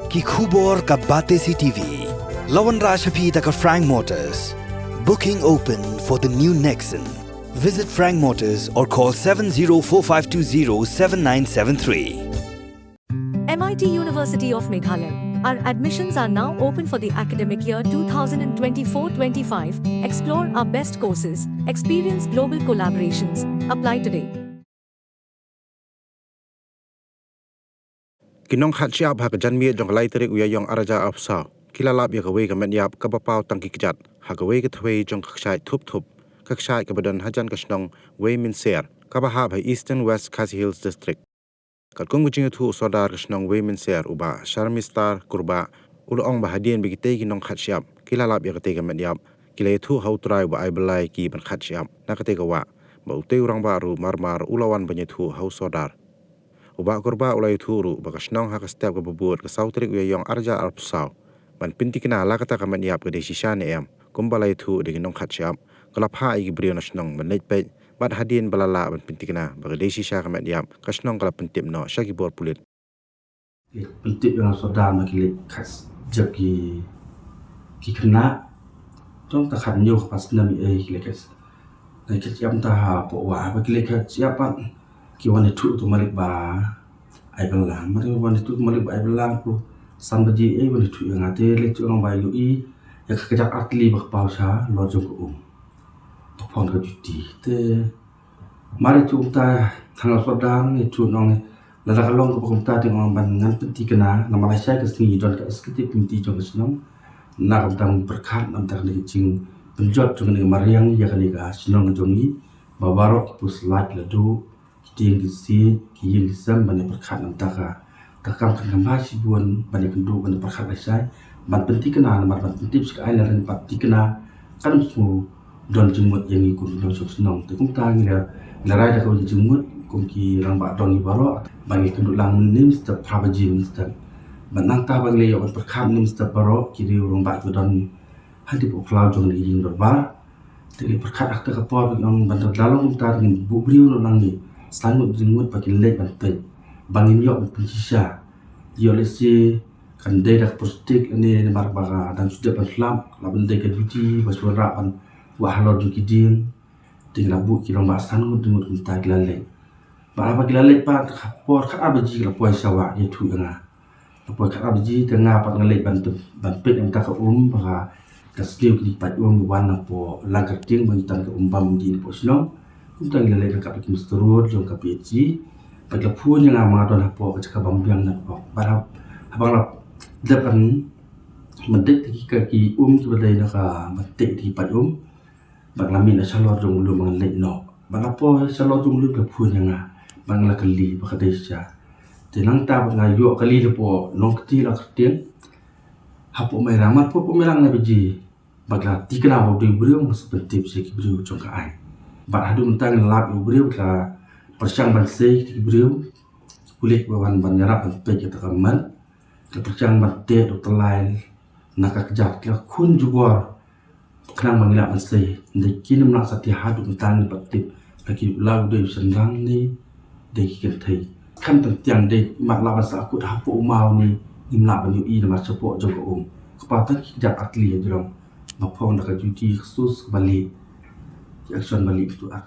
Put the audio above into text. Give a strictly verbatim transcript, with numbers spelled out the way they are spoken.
Ki khubor ka Batesi T V. La wanrah sha phi da ka Frank Motors. Booking open for the new Nexon. Visit Frank Motors or call seven zero four five two zero seven nine seven three. M I T University of Meghalaya. Our admissions are now open for the academic year twenty twenty-four twenty-five. Explore our best courses, experience global collaborations. Apply today. Ki nongkhat shyiap ha ka janmiet jong ka lai tarik u Ïaïong arhajar arphew saw ki la lap ïa kawei ka met ïap kaba paw tang ki kjat ha kawei ka thwei jong ka kshaid Thup Thup, ka kshaid kaba don hajan ka shnong Wei Mynsiar, kaba hap ha Eastern West Khasi Hills District. Katkum ka jingïathuh u Sordar ka shnong Wei Mynsiar, u Bah Sharmistar Kurbah, u la ong ba hadien ba kitei ki nongkhat shyiap ki la lap ïa katei ka met ïap, ki la ïathuh ha u trai uba ai bylla ïa ki ban khat shyiap na katei ka wah, bad utei u rangbah ruh marmar u la wan ban ïathuh ha u Sordar. U Bah Kurbah u la ïathuh ruh ba ka shnong ha ka step kaba bud ka saw tarik u Ïaïong arhajar arphew saw ban pynthikna la kata ka met ïap ka dei shisha ne em, kumba la ïathuh da ki nongkhat shyiap, ka la phah ïa ki briew na shnong ban leit peit, bad hadien ba la lah ban pynthikna ba ka dei shisha ka met ïap, ka shnong ka la pyntip noh sha ki bor pulit. Ki pyntip ïa nga u Sordar ba ki leit khat jop ki, ki khynnah. Tang ta khathynñiew khatphra snem ïa ki leit khat, leit khat shyiap mynta hapoh wah, ba ki leit khat shyiap pat ki wan ïathuh ïa utu u malik ba ai bylla. Mar wan ïathuh ïa utu u malik ba ai bylla, ko san baje, eh, wan ïathuh ïa nga, te leit ïathuh ïa nga ba ïohi ïa ka kjat artylli ba ka paw shalor jong ka um. Ka phong ka juti. Te mar ïathuh kumta, tang u Sordar ïathuh, u ong, lada ka long kaba kumta te, u ong, ban ngan pynthikna, namar lashai ka sngi don ka executive committee jong ka shnong. Na kumta ngan pyrkhat na bynta kane ka jingpynjot jong kane ka mariang ïa kane ka shnong jong ngi, ba baroh ki pus light la duh, ki tieng ki siej, ki ïing ki sem, ban ïa pyrkhat na bynta ka, ka kam kan kham bha shibun ban ïakynduh, ban ïa pyrkhat lashai, ban pynthikna, namar ban pyntip sha ka aiñ lada ngim pat thikna, kan ym sngewdon jingmut ïa ngi kum ki nongshong shnong. Te kumta ngi la, ngi la rai da kawei ka jingmut kum ki rangbah dong ngi baroh, ba ngi kynduh lang mynne mynstep phra baje mynstep. Bad nangta ba ngi la ïoh ban pyrkhat mynne mynstep baroh ki riew rangbah kiba don hangtei hapoh khlaw jong kane ka ïing dorbar. Te ngi pyrkhat ha kata ka por, ngi ong ban da long kumta ngin buh briew na nang ngi san ngut, hynriew ngut ba kin leit ban peit, ba ngin ïoh ban pynshisha. Ïoh lehse kan dei da ka plastik lane namar ba ka dang shu dep ban slap, la ban dei ka juti ba shu wanrah ban wah halor jong ki dieng. Te ngi la buh ki rangbah san ngut, hynriew ngut kumta ki la leit. Bad haba ki la leit pat, ka por khatar baje ki la poi sha wah ïathuh ïa nga. La poi khatar baje, te nga pat nga leit ban, ban peit na bynta ka um, ba ka, ka sniew kine ki paid um wan napoh Langkyrtieng ba ngi tan ka um bam dih napoh shnong. Kumta ngi la leit ryngkat bad ki muster road jong ka P H C. Bad ki la phone ïa nga ba nga don hapoh ka jaka bam biang napoh. Bad hab-, haba nga la dep ban, ban dep te ki, ka ki um kiba dei na ka, ban teh te ki paid um. Bad nga la mih na shalor jong u lum, nga leit noh. Bad la poi shalor jong u lum, ki la phone ïa nga. Bad nga la kylli ba ka dei shisha. Te nangta bad nga ïoh kylli napoh Nongkti Langkyrtieng. Hapoh Mairang, mar poi hapoh Mairang lai baje. Bad la thikna ba u dei u briew, nga sa pyntip sha ki briew jong ka aiñ. Bad haduh mynta ngi la lap ïa u briew, la pyrshang ban sei ïa ki briew pulit ba wan ban ïarap ban peit ïa kata ka met. Ka pyrshang ban teh da u tyllai na ka kjat, ki la khun jubor khnang ba ngin lah ban sei. Hynrei kin ym lah satia, haduh mynta ngim pat tip lada u dei u shynrang ne dei ki kynthei. Khamtam tiang dei, ngim lah ban sahkut hapoh u maw ne, ngim lah ban ïohi namar shapoh jong ka um ka paw tang ki kjat artylli ha jrong, ba phong da ka juti, ka sus kaba lieh, ki action ba lieh, tu ar.